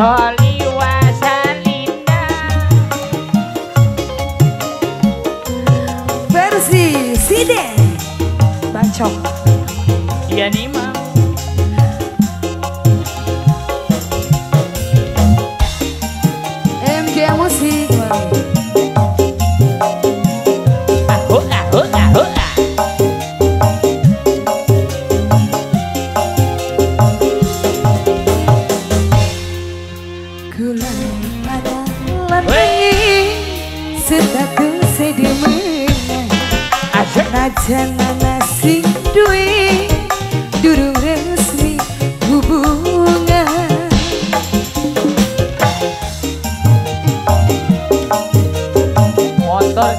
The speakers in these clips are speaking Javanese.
Sholli wa salina. Versi Siden Bacok. Iya nih Mam. MG Musik. Aho aho aho ah. Kula pada lengi status sedemen. Najan sing duwe durung resmi hubungan. Motor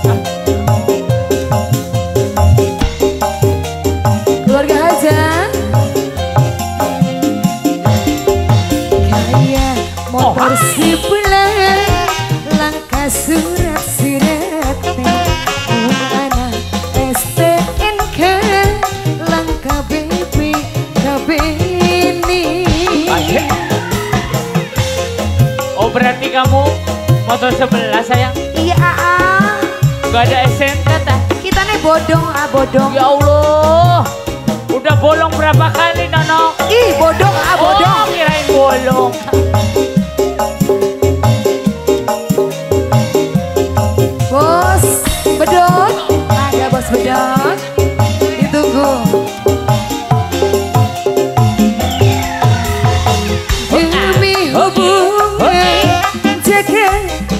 keluarga aja kaya motor sebelah langkah surat-surat anak STNK langkah BPKB ini. Oh berarti kamu motor sebelah sayang? Iya aa. Gak ada SNK ta? Kita nih bodong ah bodong. Ya Allah, udah bolong berapa kali Nono? Ih bodong ah bodong. Oh, kirain bolong. Bos bedog, ada bos bedog, ditunggu. Demi hubungan jaga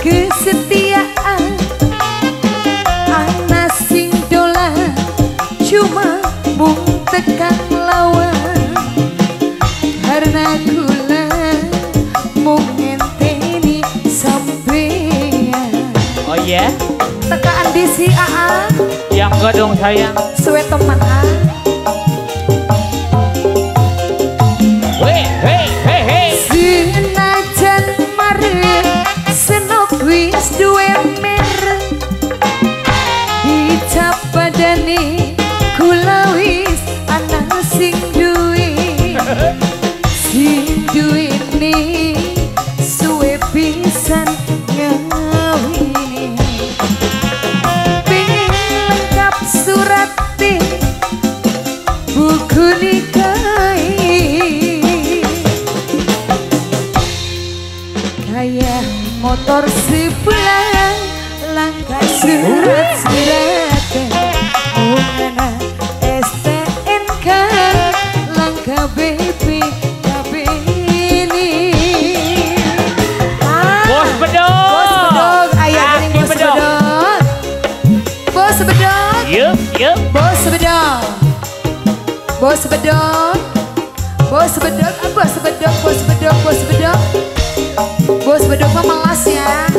kesetiaan. Ana sing dolan cuma mung tekan lawan. Karena kula mung ngenteni sampeyan. Oh iya? Yeah? Tekaan di si AA. Yang enggak dong sayang. Suwe teman A. Weh, hey, hey, hey. Senajan marek senok wis duwe merek. Dicap badane kula wis ana sing duwe. Sing duwene suwe pisan ngawini. Pengen lengkap surate buku nikahe. Kaya motor sebelah langkah surat-surat ana STNK langkah BPKB ini. Bos bedog. Bos bedog, ayah gering bos bedog. Bos bedog. Yup, yup. Bos bedog. Bos bedog. Bos bedog, ah, bos bedog, bos bedog, bos bedog. Bos bedog mah melas ya.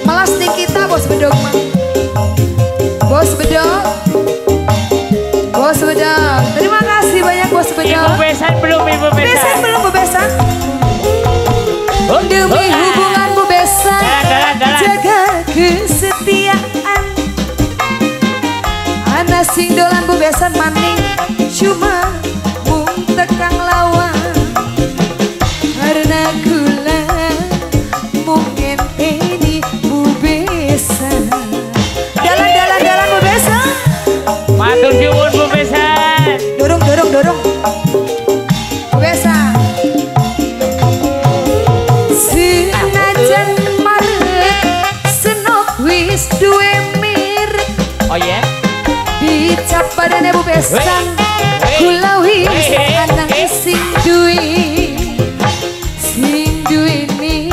Melas nih kita bos bedog mah. Bos bedog. Bos bedog. Terima kasih banyak bos bedog. Ibu besan belum, ibu besan. Besan belum, Bu Besan. Demi hubungan Bu Besan, jaga kesetiaan. Ana sing dolan Bu Besan maning cuma mung tekang lawan. Karena kula mung ngenteni Bu Besan. Dalan dalan dalan Bu Besan. Matur suwun Bu Besan. Dorong dorong dorong. Bu Besan. Senajan marek senok wis duwe mirek. Oh iya. Yeah. Dicap badane Bu Besan kula wis ana sing duwe. Sing duwene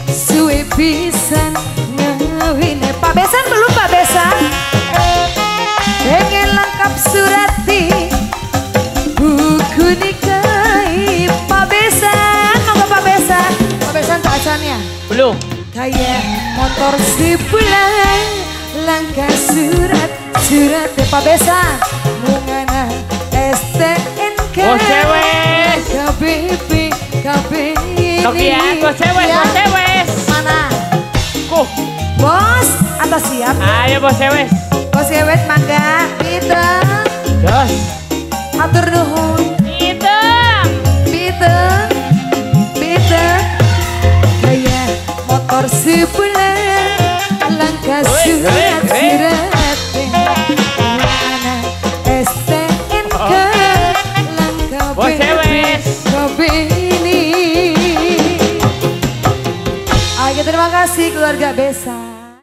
suwe pisan ngawine. Pak Besan belum Pak Besan? Pengen lengkap surati buku nikahi Pak Besan. Monggo Pak Besan. Pak Besan tak acan ya? Belum. Kayak motor sebelah langkah surat surat Pak Besan. Mungana STNK Bos cewek KBP KB ini. Nokia bos cewek, bos cewek. Mana? Kuh. Bos, atau siap? Ayo bos cewek. Bos cewek mangga. Peter. Jos. Atur nuhun. Peter. Peter. Peter. ini. Oke, terima kasih keluarga Besa.